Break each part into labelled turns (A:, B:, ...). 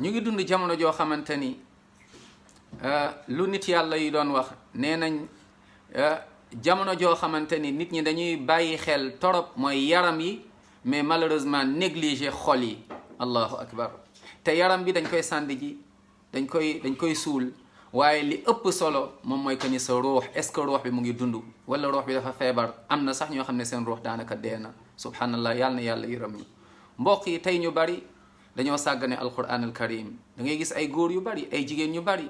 A: ñu ngi dund jamono joo xamante ni lu nit yàlla yi doon wax nee nañ jamono joo xamante ni nit ñi dañuy bàyyi xel torop mooy yaram yi mais malheureusement négligé xol yi. allahu akbar. te yaram bi dañ koy sàndi ji dañ koy suul waaye li ëpp solo moom mooy que ni sa ruux est-ce que ruux bi mu ngi dund wala ruux bi dafa feebar. am na sax ñoo xam ne seen ruux daanaka dee na subhanallah yàlla na yàlla yërëm ñu. mbokk yi tey ñu bari dañoo sàggane alquran al karim da ngay gis ay góor yu bari ay jigéen ñu bari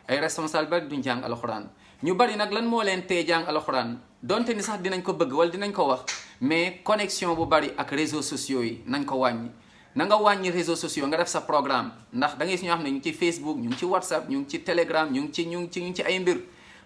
A: ay responsable bari duñ jàng alquran. ñu bari nag lan moo leen tee jàng alquran donte ni sax dinañ ko bëgg wala dinañ ko wax mais connexion bu bari ak réseaux sociaux yi nañ ko wàññi. na nga wàññi réseaux sociaux nga def sa programme ndax da ngay si ñoo xam ne ñu ngi ci Facebook ñu ngi ci WhatsApp ñu ngi ci Telegram ñu ngi ci ay mbir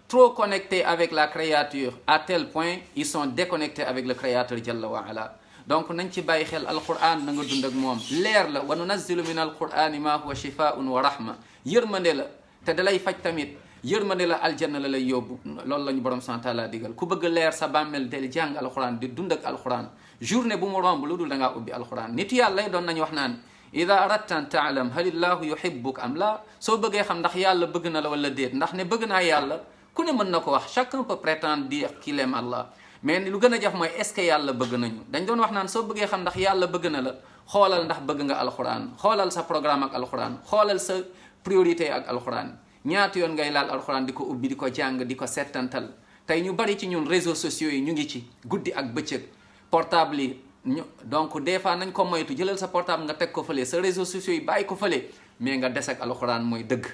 A: trop connectés avec la créature à tel point ils sont déconnectés avec le créateur jalla wa ala. donc nañ ci bàyyi xel alquran na nga dund ak moom leer la wa nunazzilu min alqurani ma huwa shifaun wa rahma yërmande la te dalay faj tamit yërmande la aljanna la lay yóbbu loolu la ñu borom sant la digal ku bëgg leer sa bàmmeel del jàng alquran di dund ak alquran journée bu mu romb lu dul da ngaa ubbi alquran nit yàlla doon nañu wax naan ida aradta an taalam hal illahu yuhibbuk am la soo bëggee xam ndax yàlla bëgg na la wala déet ndax ne bëgg naa yàlla ku ne mën na ko wax chacun peut prétendre dire qu'il aime Allah mais lu gën a jaf mooy est-ce que yàlla bëgg nañu dañ doon wax naan soo bëggee xam ndax yàlla bëgg na la xoolal ndax bëgg nga alquran xoolal sa programme ak alquran xoolal sa priorité ak alquran ñaata yoon ngay laal alquran di ko ubbi di ko jàng di ko settantal tey ñu bari ci ñun réseaux sociaux yi ñu ngi ci guddi ak bëccëg portable yi donc des fois nañ ko moytu jëlal sa portable nga teg ko fële sa réseaux sociaux yi bàyyi ko fële mais nga des ak alquran mooy dëgg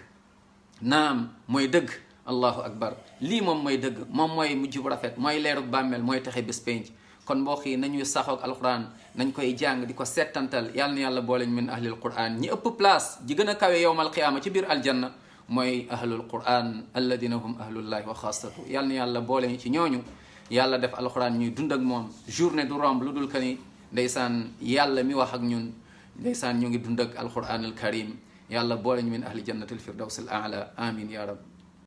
A: naam mooy dëgg allahu akbar lii moom mooy dëgg moom mooy mujj bu rafet mooy leeruk bàmmeel mooy texe bés penc kon mbokk yi nañuy saxook alquran nañ koy jàng di ko settantal yàlla na yàlla booleñ min ahlil quran ñi ëpp place ji gën a kawe yowmal qiyaama ci biir aljanna mooy ahlul quran alladina hum ahlullahi wa xaasatu yàlla na yàlla booleñ ci ñooñu yàlla def alquran ñuy dund ak moom journée du romb lu dul que ni ndeysaan yàlla mi wax ak ñun ndeysaan ñu ngi dund ak alquran al karim yàlla booleñ min ahli jannatil firdaws al aala amin ya rab